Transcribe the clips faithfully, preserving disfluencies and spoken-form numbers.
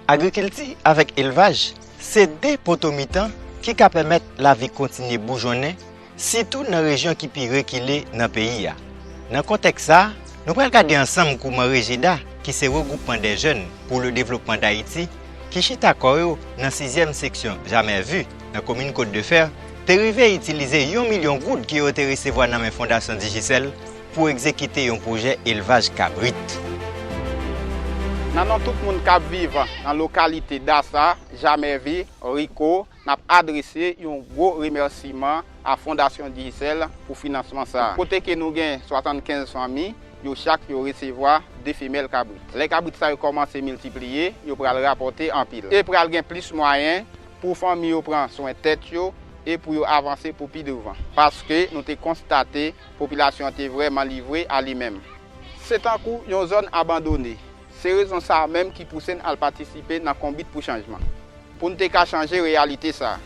Agrikilti avèk elvaj se de poto mitan ki ka pèmèt lavi kontinye boujonnen, sitou nan rejyon ki pi rekile nan peyi a. Nan kontèks sa a, nou pral gade ansanm kouman Rejeda, ki se Regroupman dè Jèn pou le Devlopman Dayiti, ki chita kò yo nan sizyèm seksyon Jamais Vu, nan komin Côte de Fer, te rive itilize yon milyon goud ke yo te resevwa nan men Fondasyon Digicel pou egzekite yon pwojè elvaj kabrit. Nan non tout moun k ap viv nan lokalite Dasa, Jamais Vu, Rico, n ap adrese yon gwo remèsiman a Fondasyon Digicel pou finansman sa a. Kote ke nou gen swasannkenz fanmi, yo chak yo resevwa de femèl kabrit. Lè kabrit sa yo kòmanse miltipliye, yo pral rapòte anpil. E pral gen plis mwayen pou fanmi yo pran swen tèt yo e pou yo avanse pou pi douvan. Paske nou te konstate popilasyon an te vrèman livre a li menm. Se tankou yon zòn abandone. Se rezon sa a menm ki pouse n al patisipe nan Konbit pou Chanjman, pou n te ka chanje reyalite sa a.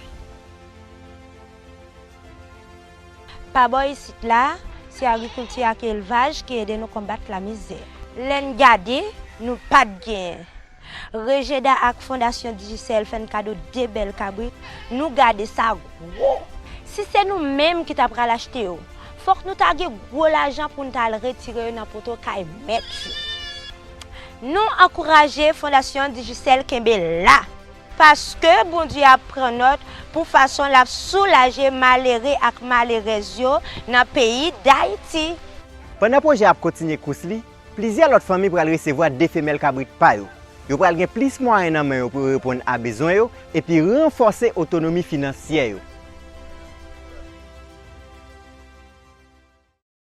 Pa bò isit la, se agrikilti ak elvaj ki ede nou konbat lamizè. Lè n gade, nou pa t genyen. Rejeda ak Fondasyon Digicel fè n kado de bèl kabrit, nou gade sa gwo! Si se nou menm ki ta pral achte yo, fòk nou ta gen gwo lajan pou n t al retire yo nan poto kay mèt yo. Nou ankouraje Fondasyon Digicel kenbe la! Paske Bondye ap pran nòt pou fason l ap soulaje malere ak malerèz yo nan peyi Dayiti. Pandan pwojè a ap kontinye kous li, plizyè lòt fanmi pral resevwa de femèl kabrit pa yo. Yo pral gen plis mwayen nan men yo pou yo reponn a bezwen yo epi ranfòse otonomi finansyè yo.